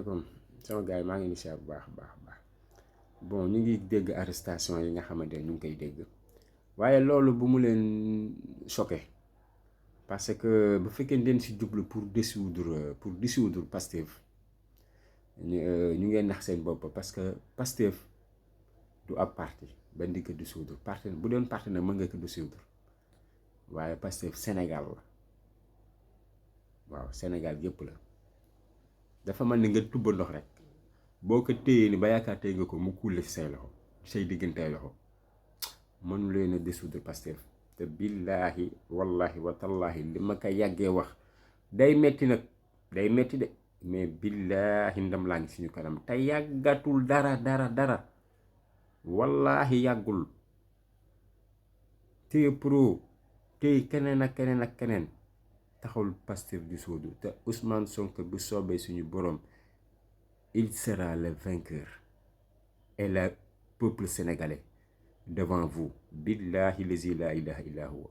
salaamaaleykum sama gars yi maa ngi leen di siyaar bu baax a baax a baax bon ñu ngi dégg arrestation yi nga xamante ne ñu ngi koy dégg waaye loolu bu mu leen choqué parce que bu fekkee ne den si jublu pour dissoudre Pastef ñu ngeen nax seen bopp parce que Pastef du ab parti ba di ko dissoudre parti bu doon parti nag mën nga ko dissoudre waaye Pastef Sénégal la waaw Sénégal yëpp la. dafa mel ni nga tubba ndox rek boo ko téyee ni ba yaakaar téye nga ko mu kuule fi say loxo say diggantey loxo mënu leen a dissoudre Pastef te billaahi wallahi wa tallaahi li ma ko yàggee wax day metti nag day metti de mais billaahi ndam laa ngi suñu kanam te yàggatul dara wallaahi yàggul téye pro téye keneen ak keneen taxawul Pastef du soodu te Ousmane Sonko bu soobee suñu borom il sera le vainqueur et le peuple sénégalais devant vous billahi lazi la ilaha illa huwa